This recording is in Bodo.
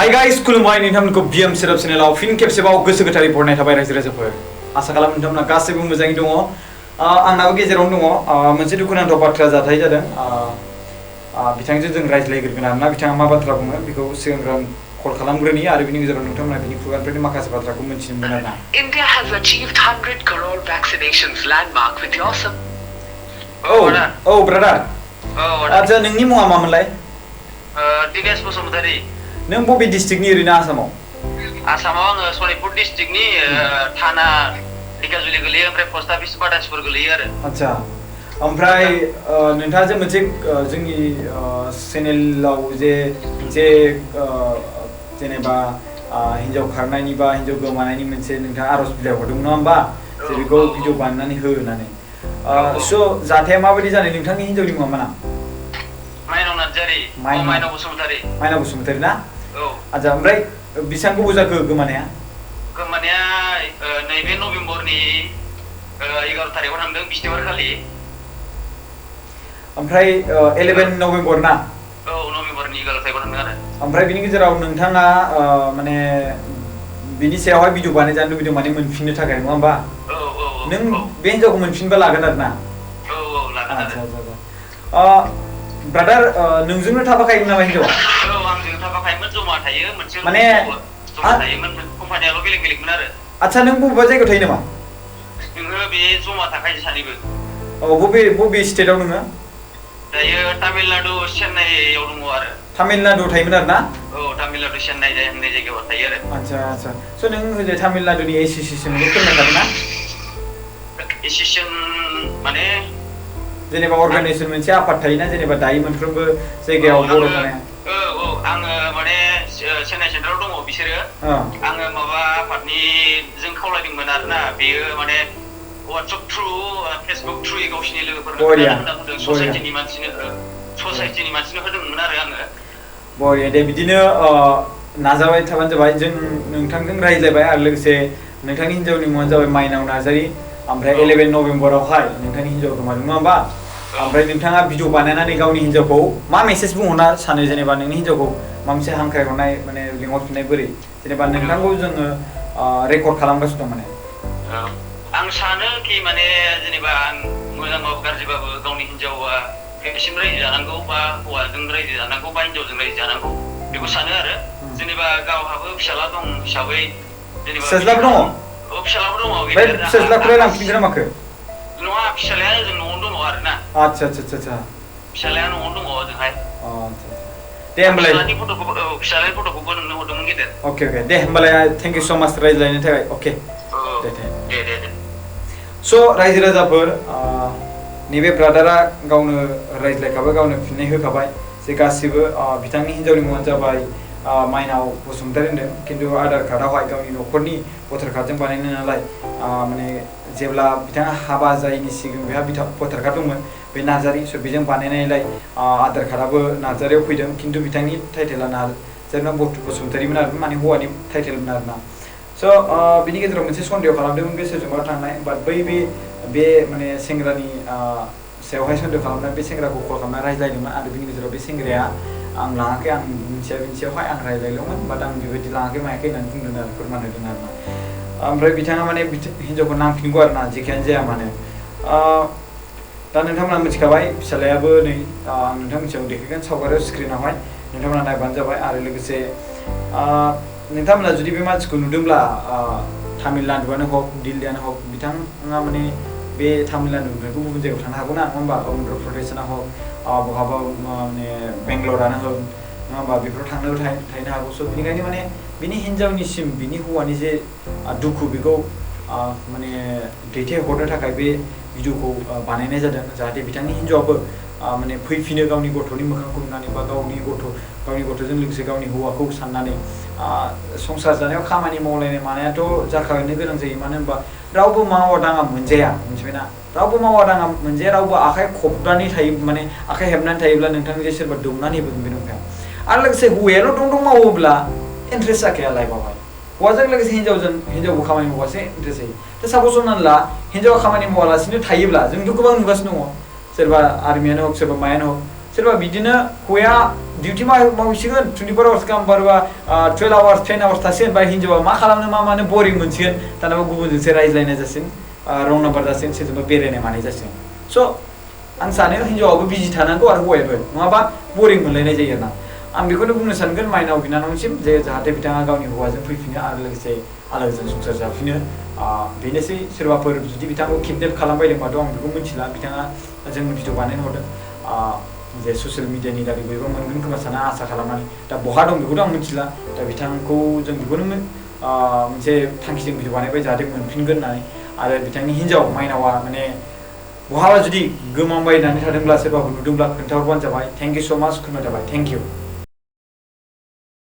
Hai guys, खुलुमबाय नोंथांमोनखौ BM सेराप चेनेलाव फिन खेबसेबाव गोसो गोथारै बरायनाय थाबाय रायजो राजाफोर। आसा खालामो नोंथांमोना गासैबो मोजाङै दङ। आंनाबो गेजेरावनो दङ। मोनसे दुखुनांथाव बाथ्रा जाथाय जादों। बिथांजों जों रायज्लायग्रोगोन आरोना बिथाङा मा बाथ्रा बुङो बेखौ सिगांग्रो कल खालामग्रोनि आरो बिनि गेजेराव नोंथांमोना बिनि खुगानिफ्राय माखासे बाथ्राखौ मिथिनो मोनगोन आरोना। India has achieved 100 crore vaccinations landmark with your brother. आচ্ছা नोंनि मुङा मामोनलाय? दिनेश बसुमतारी। नों बबे डिस्ट्रिक्टनि ओरैनो आसामाव? आसामाव आङो सनितपुर डिस्ट्रिक्टनि थाना दिगाजुलि गोलैयो ओमफ्राय पोस्ट अफिस बाटासपुर गोलैयो आरो। आচ্ছা ओमफ्राय नोंथाङा जे मोनसे जोंनि चेनेलाव जे मोनसे जेनेबा हिन्जाव खारनायनि बा हिन्जाव गोमानायनि मोनसे नोंथाङा आर'ज बिलाइ हरदोंमोन नङा होमबा? जे बेखौ भिडिअ बानायनानै हो होननानै। स' जाथाया माबायदि जानाय नोंथांनि हिन्जावनि मुङा मा नाम? माइनाव नार्जारी। माइनाव बसुमतारी। माइनाव बसुमतारी ना? औ। आচ্ছা ओमफ्राय बेसेबां गोबाव जाखो गोमानाया? गोमानाया नैबे नभेम्बरनि 11 तारिखआव थांदों बिस्थिबार खालि। ओमफ्राय 11 नभेम्बर ना? औ नभेम्बरनि 11 तारिखआव थांदों आरो। ओमफ्राय बिनि गेजेराव नोंथाङा माने बिनि सायावहाय भिडिअ बानायजानो लुबैदों माने मोनफिननो थाखाय नङा होमबा? नों बे हिन्जावखौ मोनफिनबा लागोन आरोना? औ लागोन आरो। ब्रादार नोंजोंनो थाफाखायोमोन नामा हिन्जावा? औ आंजों थाफाखायोमोन जमा थायो मोनसे माने जमा थायोमोन कम्पानियाल' बेलेग बेलेगमोन आरो। आচ্ছা नों बबेबा जायगायाव थायो नामा? नोङो बे जमा थाखायो सानैबो। बबे स्टेटआव नोङो? दायो तामिलनाडु चेन्नाइआव दङ आरो। तामिलनाडु थायोमोन आरो ना? औ तामिलनाडु चेन्नाइ होननाय जायगायाव थायो आरो। आচ্ছা स' नों ओरै तामिलनाडुनि एस'सिएसनखौ फोरमायखादों ना? एस'सिएसन माने जेनेबा अर्गानाइजेसन मोनसे आफाद थायोना जेनेबा दायो मोनफ्रोमबो जायगायाव बर' थानाया। आङो माने चेन्नाइ सेन्टाराव दङ बिसोरो। आङो माबा आफादनि जों खावलायदोंमोन आरोना बेयो माने WhatsApp थ्रु फेसबुक थ्रुयै गावसिनि लोगोफोरनो ससाइटिनि मानसिनो होदोंमोन आरो आङो। बरिया दे बिदिनो नाजाबाय थाबानो जाबाय। जों नोंथांजों रायज्लायबाय आरो लोगोसे नोंथांनि हिन्जावनि मुङानो जाबाय माइनाव नार्जारी। ओमफ्राय 11 नभेम्बरावहाय नोंथांनि हिन्जाव गोमादों नङा होमबा? ओमफ्राय नोंथाङा भिडिअ बानायनानै गावनि हिन्जावखौ मा मेसेज बुंहरना सानो जेनेबा नोंनि हिन्जावखौ माबा मोनसे हांख्रायहरनाय माने लिंहरफिननाय बोरै जेनेबा नोंथांखौ जोङो रेकर्ड खालामगासिनो दं माने। आं सानो कि माने जेनेबा आं मोजांबाबो गाज्रिबाबो गावनि हिन्जावा बेसिम रायजो जानांगौ बा हौवाजों रायजो जानांगौ बा हिन्जावजों रायजो जानांगौ बेखौ सानो आरो। जेनेबा गावहाबो फिसाला दं हिसाबै जेनेबा फिसाज्लाबो दङ? फिसालाबो दङ। बे फिसाज्लाखौलाय लांफिनगोन ना माखो? नङा फिसालाया जों न'आवनो दङ आरोना। आচ্ছা फिसालाया न'आवनो दङ ओजोंहाय। दे होमबालाय फिसालानि फट'खौबो नोंनो हरदोंमोन गेदेर। अके दे होमबालाय थेंक इउ स' माच रायज्लायनो थाखाय। अके दे स' रायजो राजाफोर नैबे ब्रादारा गावनो रायज्लायखाबाय गावनो फिननाय होखाबाय जे गासिबो बिथांनि हिन्जावनि मुङानो जाबाय माइनाव बसुमतारी होनदों खिन्थु आधार कार्डआवहाय गावनि न'खरनि भटार कार्डजों बानायनाय नालाय माने जेब्ला बिथाङा हाबा जायैनि सिगां बेहा भटार कार्ड दंमोन बे नार्जारी स' बेजों बानायनायलाय आधार कार्डआबो नार्जारीयाव फैदों खिन्थु बिथांनि टाइटेला नार्जारीना बसुमतारीमोन आरो माने हौवानि टाइटेलमोन आरोना। स' बिनि गेजेराव मोनसे सन्देह खालामदोंमोन बे सोरजोंबा थांनाय बाट बे माने सेंग्रानि सायावहाय सन्देह खालामनाय बे सेंग्राखौ कल खालामना रायज्लायदोंमोन आरो बिनि गेजेराव बे सेंग्राया आं लाङाखै आं मिथिया बिनि सायावहाय आं रायज्लायदोंमोन बाट आं बेबायदि लाङाखै मायाखै होननानै बुंदों आरो फोरमान होदों आरोना। ओमफ्राय बिथाङा माने हिन्जावखौ नांफिनगौ आरोना जेखियानो जाया मानो। दा नोंथांमोना मिथिखाबाय फिसालायाबो नै आं नोंथांनि सिगाङाव देखायगोन सावगारियाव स्क्रिनावहाय नोंथांमोना नायबानो जाबाय आरो लोगोसे नोंथांमोना जुदि बे मानसिखौ नुदोंब्ला तामिलनाडुआनो हक दिल्लीयानो हक बिथाङा माने बे तामिलनाडुनिफ्राय गुबुन जायगायाव थानो हागौ ना नङा होमबा? अन्ध्र प्रदेशआनो हक बहाबा माने बेंगलरानो हक नङा होमबा? बेफोराव थांनोबो थाहैनो हागौ। स' बेनिखायनो माने बिनि हिन्जावनिसिम बिनि हौवानि जे दुखु बेखौ माने दैथायहरनो थाखाय बे भिडिअखौ बानायनाय जादों जाहाथे बिथांनि हिन्जावाबो माने फैफिनो गावनि गथ'नि मोखांखौ नुनानै बा गावनि गथ'जों लोगोसे गावनि हौवाखौ साननानै संसार जानायाव खामानि मावलायनाय मानायाथ' जाखानो गोनां जायो मानो होनबा रावबो मावा दाङा मोनजाया मिथिबायना? रावबो मावा दाङा मोनजाया रावबो आखाइ खबनानै थायो माने आखाइ हेबनानै थायोब्ला नोंथांनि जे सोरबा दौनानै होगोन बे नंखाया। आरो लोगोसे हौवायाल' दं मावोब्ला इन्ट्रेस्ट जाखाया लाइफआवहाय। हौवाजों लोगोसे हिन्जावबो खामानि मावबासो इन्ट्रेस्ट जायो। दा साप'ज हमनानै ला हिन्जावा खामानि मावालासिनो थायोब्ला जोंथ' गोबां नुगासिनो दङ सोरबा आर्मियानो हक सोरबा मायानो हक सोरबा बिदिनो हौवाया डिउटि मावसिगोन 24 आवार्स गाहाम बारबा 12 आवार्स 10 आवार्स थासिगोन बा हिनजावा मा खालामनो मा मानो बरिं मोनसिगोन दाना गुबुनजोंसो रायज्लायनाय जासिगोन रं नाम्बार जासिगोन सोरजोंबा बेरायनाय मानाय जासिगोन स' आं सानो हिनजावाबो बिजि थानांगौ आरो हौवायाबो नङाबा बरिं मोनलायनाय जायो आरोना आं बेखौनो बुंनो सानगोन माइनाव बिनानावसिम जे जाहाथे बिथाङा गावनि हौवाजों फैफिनो आरो लोगोसे आलोगोजों संसार जाफिनो बेनोसै सोरबाफोर जुदि बिथांखौ किडनेप खालामबायदोंबाथ' आं बेखौ मिथिला बिथाङा जोंनो भिडिअ बानायनो हरदों जे ससियेल मिडियानि दारै बयबो मोनगोन खोमा साना आसा खालामनानै दा बहा दं बेखौथ' आं मिथिला दा बिथांखौ जों बेखौनो मोनसे थांखिजों भिडिअ बानायबाय जाहाथे मोनफिनगोन होननानै आरो बिथांनि हिनजाव माइनावा माने बहाबा जुदि गोमांबाय होननानै थादोंब्ला सोरबाफोर नुदोंब्ला खोन्थाहरबानो जाबाय थेंक इउ स' माच खुलुमनाय थाबाय थेंक इउ